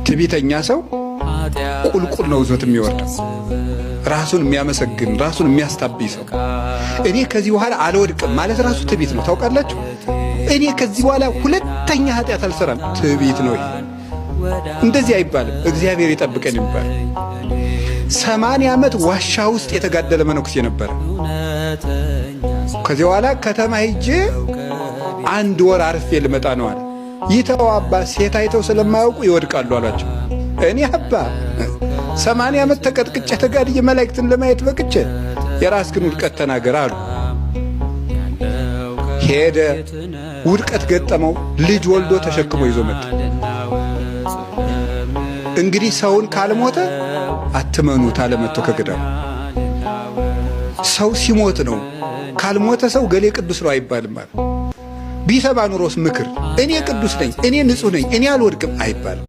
ትዕቢተኛ ሰው ቁልቁል ነው ይዞት የሚወርደው። ራሱን የሚያመሰግን፣ ራሱን የሚያስታብይ ሰው እኔ ከዚህ በኋላ አልወድቅም ማለት ራሱ ትዕቢት ነው። ታውቃላችሁ? እኔ ከዚህ በኋላ ሁለተኛ ኃጢአት አልሰራም፣ ትዕቢት ነው ይሄ። እንደዚህ አይባልም። እግዚአብሔር ይጠብቀን ይባል። 80 ዓመት ዋሻ ውስጥ የተጋደለ መነኩሴ ነበረ። ከዚህ በኋላ ከተማ ሄጄ አንድ ወር አርፌ ልመጣ ነው አለ። ይተው አባ፣ ሴት አይተው ስለማያውቁ ይወድቃሉ አሏቸው። እኔ አባ 80 ዓመት ተቀጥቅጬ ተጋድዬ መላእክትን ለማየት በቅቼ፣ የራስህን ውድቀት ተናገር አሉ። ሄደ፣ ውድቀት ገጠመው። ልጅ ወልዶ ተሸክሞ ይዞ መጣ። እንግዲህ ሰውን ካልሞተ አትመኑት አለ መጥቶ ከገዳሙ። ሰው ሲሞት ነው። ካልሞተ ሰው ገሌ ቅዱስ ነው አይባልም አለ። ቢሰማ ኑሮስ ምክር እኔ ቅዱስ ነኝ፣ እኔ ንጹሕ ነኝ፣ እኔ አልወድቅም አይባልም።